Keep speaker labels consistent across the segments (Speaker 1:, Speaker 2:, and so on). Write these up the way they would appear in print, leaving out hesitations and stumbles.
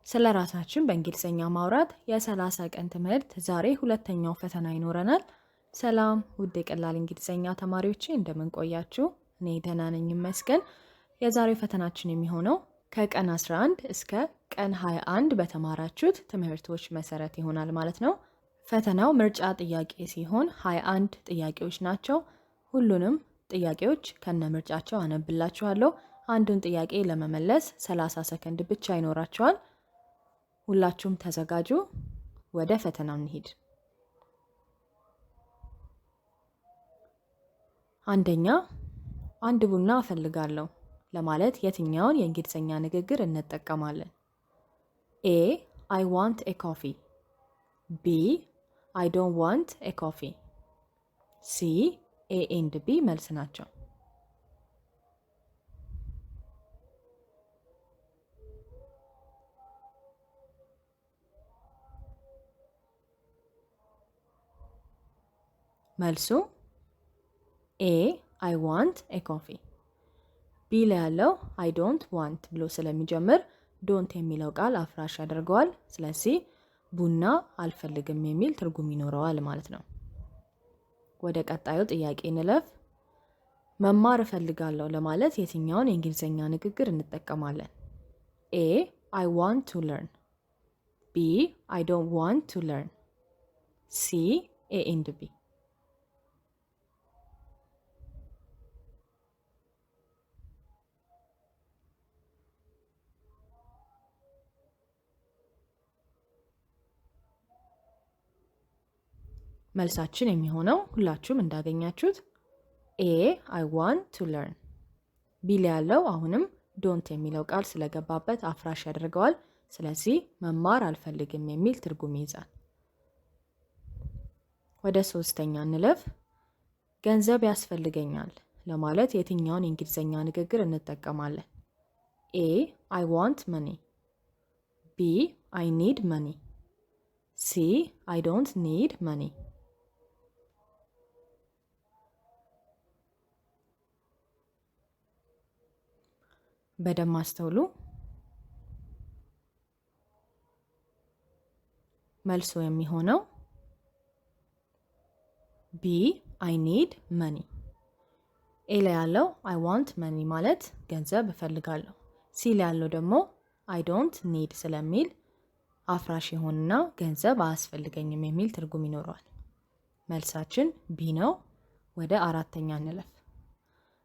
Speaker 1: ስለ ራሳችን በእንግሊዝኛ ማውራት የ30 ቀን ትምህርት ዛሬ ሁለተኛው ፈተና ይኖረናል። ሰላም ውድ የቀላል እንግሊዝኛ ተማሪዎቼ፣ እንደምን ቆያችሁ? እኔ ደህና ነኝ ይመስገን። የዛሬው ፈተናችን የሚሆነው ከቀን 11 እስከ ቀን 21 በተማራችሁት ትምህርቶች መሰረት ይሆናል ማለት ነው። ፈተናው ምርጫ ጥያቄ ሲሆን 21 ጥያቄዎች ናቸው። ሁሉንም ጥያቄዎች ከነ ምርጫቸው አነብላችኋለሁ። አንዱን ጥያቄ ለመመለስ 30 ሰከንድ ብቻ ይኖራችኋል። ሁላችሁም ተዘጋጁ። ወደ ፈተናው እንሂድ። አንደኛ፣ አንድ ቡና እፈልጋለሁ ለማለት የትኛውን የእንግሊዝኛ ንግግር እንጠቀማለን? A, I want a coffee፣ B, I don't want a coffee፣ C, A and B መልስ ናቸው። መልሱ A, I want a coffee። B ላይ ያለው I don't want ብሎ ስለሚጀምር don't የሚለው ቃል አፍራሽ ያደርገዋል። ስለዚህ ቡና አልፈልግም የሚል ትርጉም ይኖረዋል ማለት ነው። ወደ ቀጣዩ ጥያቄ እንለፍ። መማር እፈልጋለሁ ለማለት የትኛውን የእንግሊዝኛ ንግግር እንጠቀማለን? A, I want to learn፣ B, I don't want to learn፣ C, A and B። መልሳችን የሚሆነው ሁላችሁም እንዳገኛችሁት A, I want to learn። B ላይ ያለው አሁንም don't የሚለው ቃል ስለገባበት አፍራሽ ያደርገዋል። ስለዚህ መማር አልፈልግም የሚል ትርጉም ይይዛል። ወደ ሶስተኛ እንለፍ። ገንዘብ ያስፈልገኛል ለማለት የትኛውን የእንግሊዝኛ ንግግር እንጠቀማለን? A, I want money፣ B, I need money፣ C, I don't need money። በደንብ አስተውሉ። መልሱ የሚሆነው B, I need money። A ላይ ያለው I want money ማለት ገንዘብ እፈልጋለሁ። C ላይ ያለው ደግሞ I don't need ስለሚል አፍራሽ ይሆንና ገንዘብ አያስፈልገኝም የሚል ትርጉም ይኖረዋል። መልሳችን B ነው። ወደ አራተኛ እንለፍ።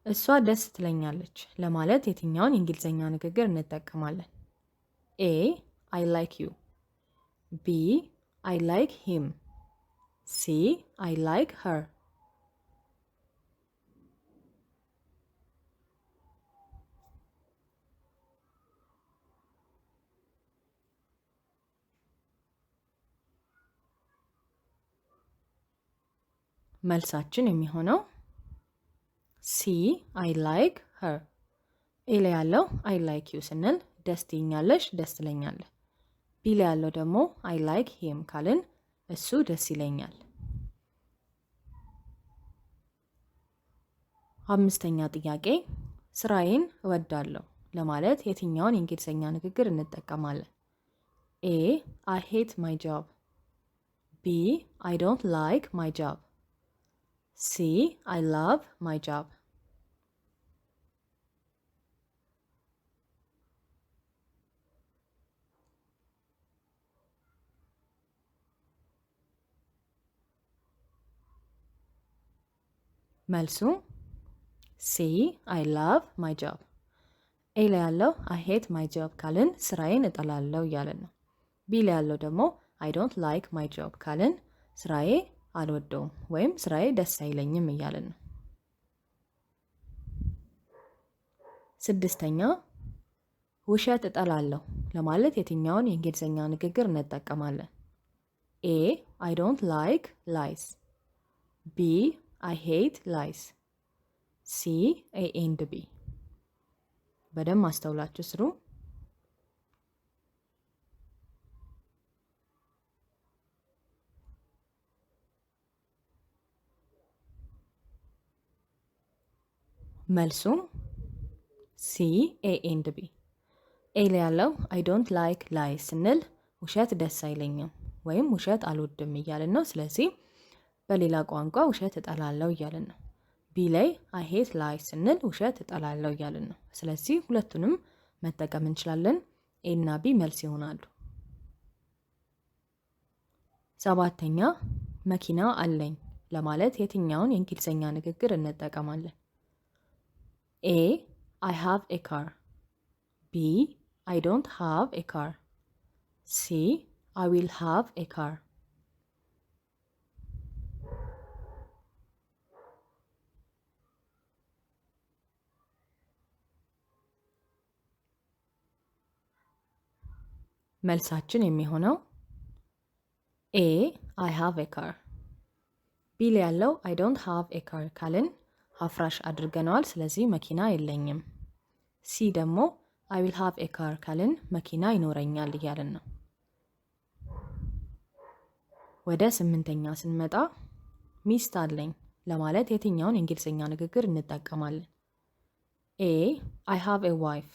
Speaker 1: እሷ ደስ ትለኛለች ለማለት የትኛውን የእንግሊዝኛ ንግግር እንጠቀማለን? A, I like you፣ B, I like him፣ C, I like her። መልሳችን የሚሆነው C, I like her። A ላይ ያለው I like you ስንል ደስ ትይኛለሽ፣ ደስ ትለኛለህ። B ላይ ያለው ደግሞ I like him ካልን እሱ ደስ ይለኛል። አምስተኛ ጥያቄ፣ ስራዬን እወዳለሁ ለማለት የትኛውን የእንግሊዝኛ ንግግር እንጠቀማለን? A, I hate my job፣ B, I don't like my job፣ C, I love my job። መልሱ C, I love my job። A ላይ ያለው I hate my job ካልን ስራዬን እጠላለሁ እያለን ነው። B ላይ ያለው ደግሞ I don't like my job ካልን ስራዬ አልወደውም ወይም ስራዬ ደስ አይለኝም እያለን ነው። ስድስተኛ፣ ውሸት እጠላለሁ ለማለት የትኛውን የእንግሊዝኛ ንግግር እንጠቀማለን? A, I don't like lies፣ B, I hate lies፣ C, A and B። በደንብ አስተውላችሁ ስሩ። መልሱ C, A and B። A ላይ ያለው I don't like lies ስንል ውሸት ደስ አይለኝም ወይም ውሸት አልወድም እያልን ነው። ስለዚህ በሌላ ቋንቋ ውሸት እጠላለሁ እያልን ነው። B ላይ I hate lies ስንል ውሸት እጠላለሁ እያልን ነው። ስለዚህ ሁለቱንም መጠቀም እንችላለን። A እና B መልስ ይሆናሉ። ሰባተኛ፣ መኪና አለኝ ለማለት የትኛውን የእንግሊዝኛ ንግግር እንጠቀማለን? A I have a car፣ B I don't have a car፣ C I will have a car። መልሳችን የሚሆነው A I have a car። B ላይ ያለው I don't have a car ካልን አፍራሽ አድርገነዋል። ስለዚህ መኪና የለኝም። C ደግሞ I will have a car ካልን መኪና ይኖረኛል እያልን ነው። ወደ ስምንተኛ ስንመጣ ሚስት አለኝ ለማለት የትኛውን የእንግሊዝኛ ንግግር እንጠቀማለን? A I have a wife፣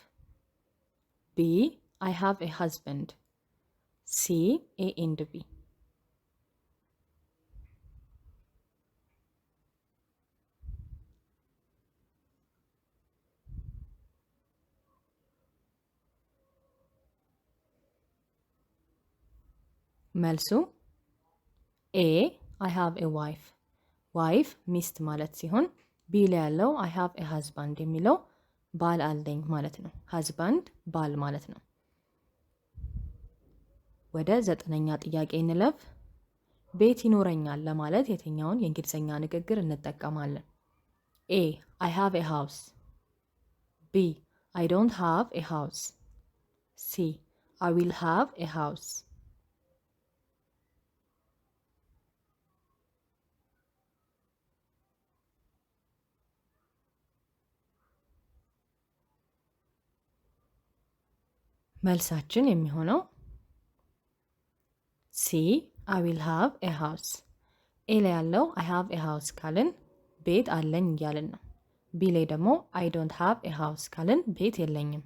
Speaker 1: B I have a husband፣ C A and B። መልሱ A I have a wife። Wife ሚስት ማለት ሲሆን B ላይ ያለው I have a husband የሚለው ባል አለኝ ማለት ነው። Husband ባል ማለት ነው። ወደ ዘጠነኛ ጥያቄ እንለፍ። ቤት ይኖረኛል ለማለት የትኛውን የእንግሊዝኛ ንግግር እንጠቀማለን? A I have a house፣ B I don't have a house፣ C I will have a house። መልሳችን የሚሆነው C I will have a house። A ላይ ያለው I have a house ካልን ቤት አለኝ እያልን ነው። B ላይ ደግሞ I don't have a house ካልን ቤት የለኝም።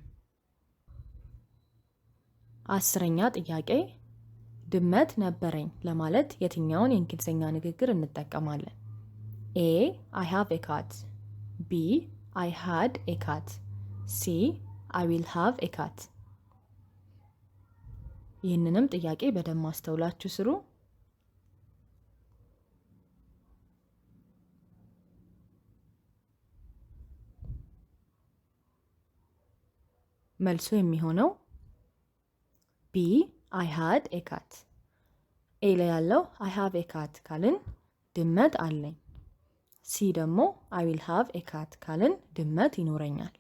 Speaker 1: 10ኛ ጥያቄ፣ ድመት ነበረኝ ለማለት የትኛውን የእንግሊዝኛ ንግግር እንጠቀማለን? A I have a cat፣ B I had a cat፣ C I will have a cat። ይህንንም ጥያቄ በደንብ አስተውላችሁ ስሩ። መልሱ የሚሆነው B I had a cat። A ላይ ያለው I have a cat ካልን ድመት አለኝ። C ደግሞ I will have a cat ካልን ድመት ይኖረኛል።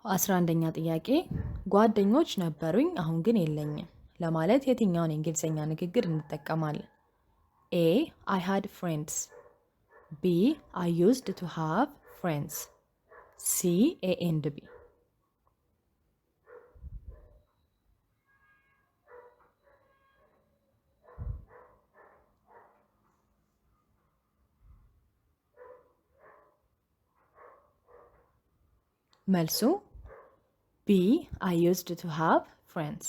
Speaker 1: 11ኛ ጥያቄ፣ ጓደኞች ነበሩኝ አሁን ግን የለኝም ለማለት የትኛውን የእንግሊዝኛ ንግግር እንጠቀማለን? A I had friends፣ B I used to have friends፣ C A and B። መልሱ B I used to have friends።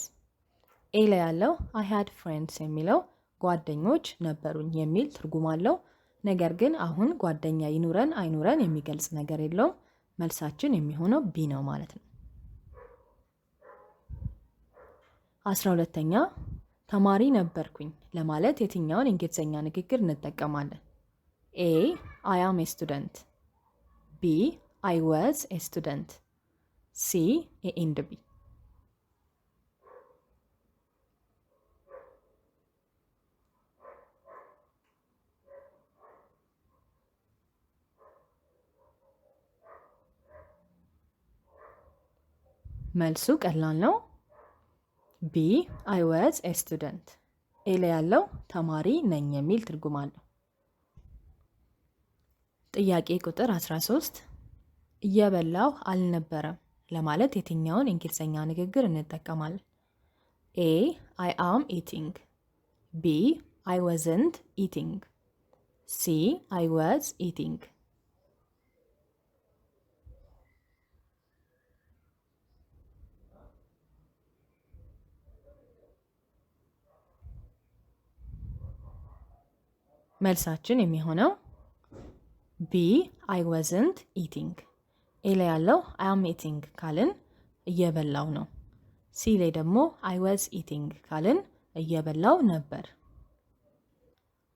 Speaker 1: A ላይ ያለው I had friends የሚለው ጓደኞች ነበሩኝ የሚል ትርጉም አለው። ነገር ግን አሁን ጓደኛ ይኑረን አይኑረን የሚገልጽ ነገር የለውም። መልሳችን የሚሆነው B ነው ማለት ነው። 12ኛ፣ ተማሪ ነበርኩኝ ለማለት የትኛውን የእንግሊዝኛ ንግግር እንጠቀማለን? A I am a student፣ B I was a student፣ C A and B። መልሱ ቀላል ነው። B I was a student። A ላይ ያለው ተማሪ ነኝ የሚል ትርጉም አለው። ጥያቄ ቁጥር 13፣ እየበላሁ አልነበረም ለማለት የትኛውን የእንግሊዝኛ ንግግር እንጠቀማለን? A I am eating፣ B I wasn't eating፣ C I was eating። መልሳችን የሚሆነው B I wasn't eating። A ላይ ያለው I am eating ካልን እየበላው ነው። C ላይ ደግሞ I was eating ካልን እየበላው ነበር።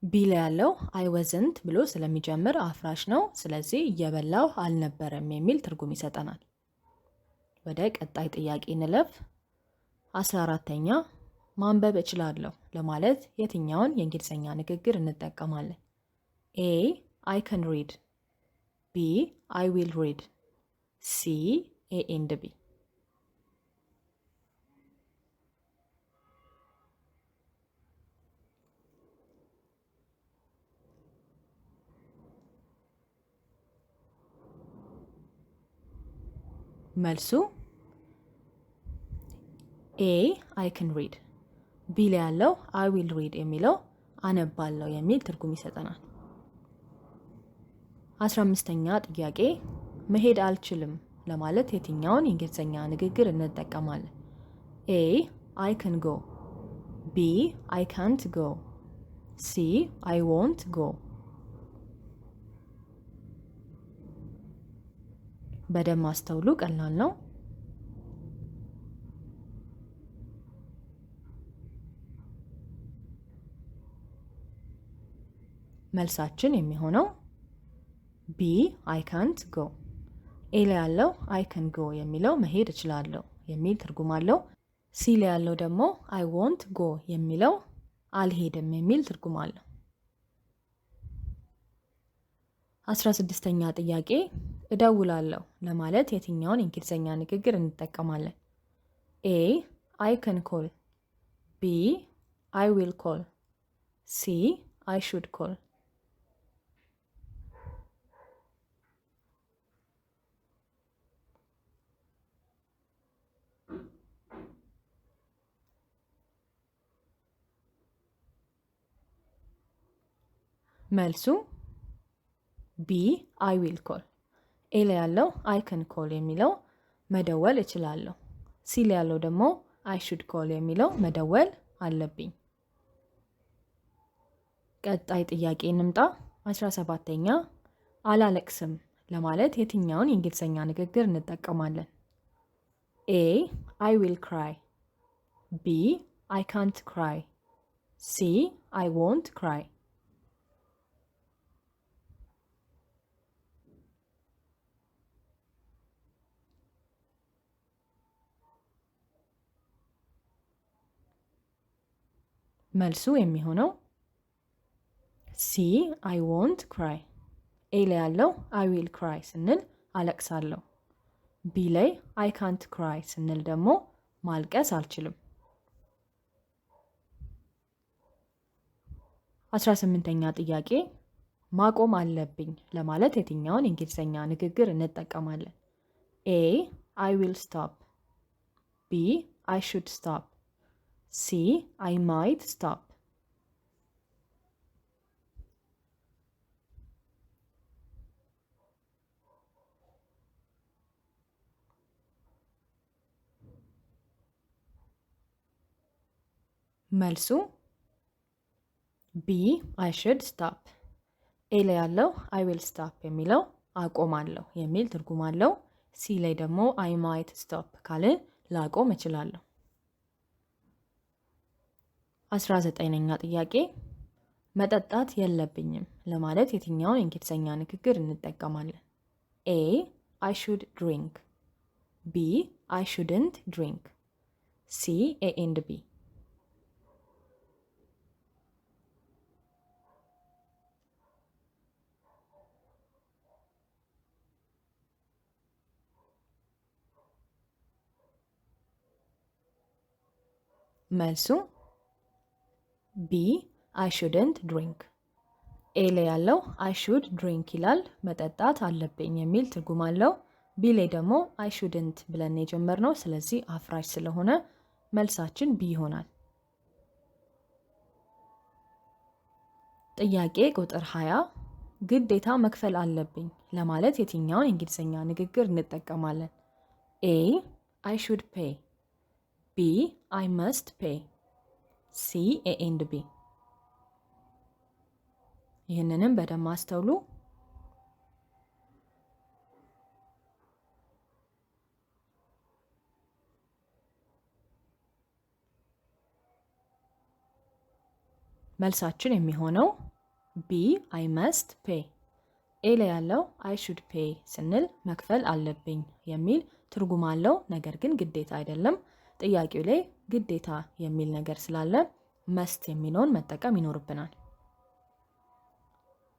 Speaker 1: B ላይ ያለው I wasn't ብሎ ስለሚጀምር አፍራሽ ነው። ስለዚህ እየበላው አልነበረም የሚል ትርጉም ይሰጠናል። ወደ ቀጣይ ጥያቄ እንለፍ። 14ኛ፣ ማንበብ እችላለሁ ለማለት የትኛውን የእንግሊዝኛ ንግግር እንጠቀማለን? A I can read፣ B I will read፣ C A and B። መልሱ A I can read። B ላይ ያለው I will read የሚለው አነባለሁ የሚል ትርጉም ይሰጠናል። 15ኛ ጥያቄ፣ መሄድ አልችልም ለማለት የትኛውን የእንግሊዝኛ ንግግር እንጠቀማለን? ኤ አይ ካን ጎ፣ ቢ አይ ካንት ጎ፣ ሲ አይ ወንት ጎ። በደንብ አስተውሉ፣ ቀላል ነው። መልሳችን የሚሆነው ቢ አይ ካንት ጎ። ኤ ላይ ያለው I can go የሚለው መሄድ እችላለሁ የሚል ትርጉም አለው። C ላይ ያለው ደግሞ I won't go የሚለው አልሄድም የሚል ትርጉም አለው። 16ኛ ጥያቄ፣ እደውላለሁ ለማለት የትኛውን የእንግሊዝኛ ንግግር እንጠቀማለን? A I can call፣ B I will call፣ C I should call። መልሱ B I will call። A ላይ ያለው I can call የሚለው መደወል እችላለሁ። C ላይ ያለው ደግሞ I should call የሚለው መደወል አለብኝ። ቀጣይ ጥያቄ እንምጣ። 17ኛ፣ አላለቅስም ለማለት የትኛውን የእንግሊዝኛ ንግግር እንጠቀማለን? ኤ አይ ዊል ክራይ፣ ቢ አይ ካንት ክራይ፣ ሲ አይ ወንት ክራይ። መልሱ የሚሆነው C I won't cry። A ላይ ያለው I will cry ስንል አለቅሳለሁ። ቢ ላይ አይ ካንት ክራይ ስንል ደግሞ ማልቀስ አልችልም። 18ኛ ጥያቄ፣ ማቆም አለብኝ ለማለት የትኛውን የእንግሊዝኛ ንግግር እንጠቀማለን? A I will stop፣ B I should stop፣ C I might stop። መልሱ B I should stop። A ላይ ያለው I will stop የሚለው አቆማለሁ የሚል ትርጉም አለው። C ላይ ደግሞ I might stop ካልን ላቆም እችላለሁ። 19ኛ ጥያቄ፣ መጠጣት የለብኝም ለማለት የትኛውን የእንግሊዝኛ ንግግር እንጠቀማለን? A I should drink፣ B I shouldn't drink፣ C A and B። መልሱ B I shouldn't drink። A ላይ ያለው I should drink ይላል፣ መጠጣት አለብኝ የሚል ትርጉም አለው። B ላይ ደግሞ I shouldn't ብለን የጀመርነው፣ ስለዚህ አፍራሽ ስለሆነ መልሳችን B ይሆናል። ጥያቄ ቁጥር 20፣ ግዴታ መክፈል አለብኝ ለማለት የትኛውን የእንግሊዝኛ ንግግር እንጠቀማለን? A I should pay፣ B I must pay፣ C A and B። ይህንንም በደንብ አስተውሉ። መልሳችን የሚሆነው B I must pay። A ላይ ያለው I should pay ስንል መክፈል አለብኝ የሚል ትርጉም አለው። ነገር ግን ግዴታ አይደለም። ጥያቄው ላይ ግዴታ የሚል ነገር ስላለ must የሚለውን መጠቀም ይኖርብናል።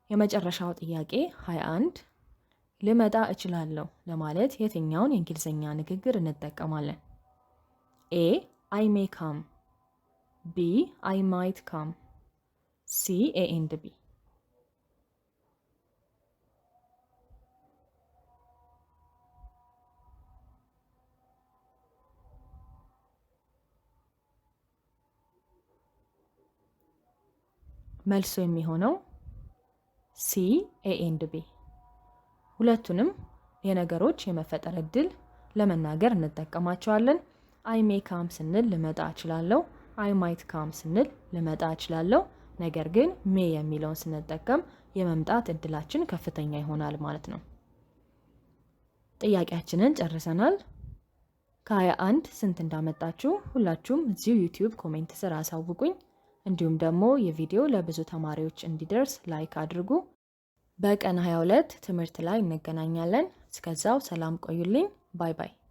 Speaker 1: የመጨረሻው ጥያቄ 21፣ ልመጣ እችላለሁ ለማለት የትኛውን የእንግሊዝኛ ንግግር እንጠቀማለን? A I may come፣ B I might come፣ C A and B። መልሱ የሚሆነው C A and B። ሁለቱንም የነገሮች የመፈጠር እድል ለመናገር እንጠቀማቸዋለን። I may come ስንል ልመጣ እችላለሁ። I might come ስንል ልመጣ እችላለሁ። ነገር ግን may የሚለውን ስንጠቀም የመምጣት እድላችን ከፍተኛ ይሆናል ማለት ነው። ጥያቄያችንን ጨርሰናል። ከ21 ስንት እንዳመጣችሁ ሁላችሁም እዚሁ YouTube comment ስር አሳውቁኝ። እንዲሁም ደግሞ የቪዲዮ ለብዙ ተማሪዎች እንዲደርስ like አድርጉ። በቀን 22 ትምህርት ላይ እንገናኛለን። እስከዛው ሰላም ቆዩልኝ። Bye bye።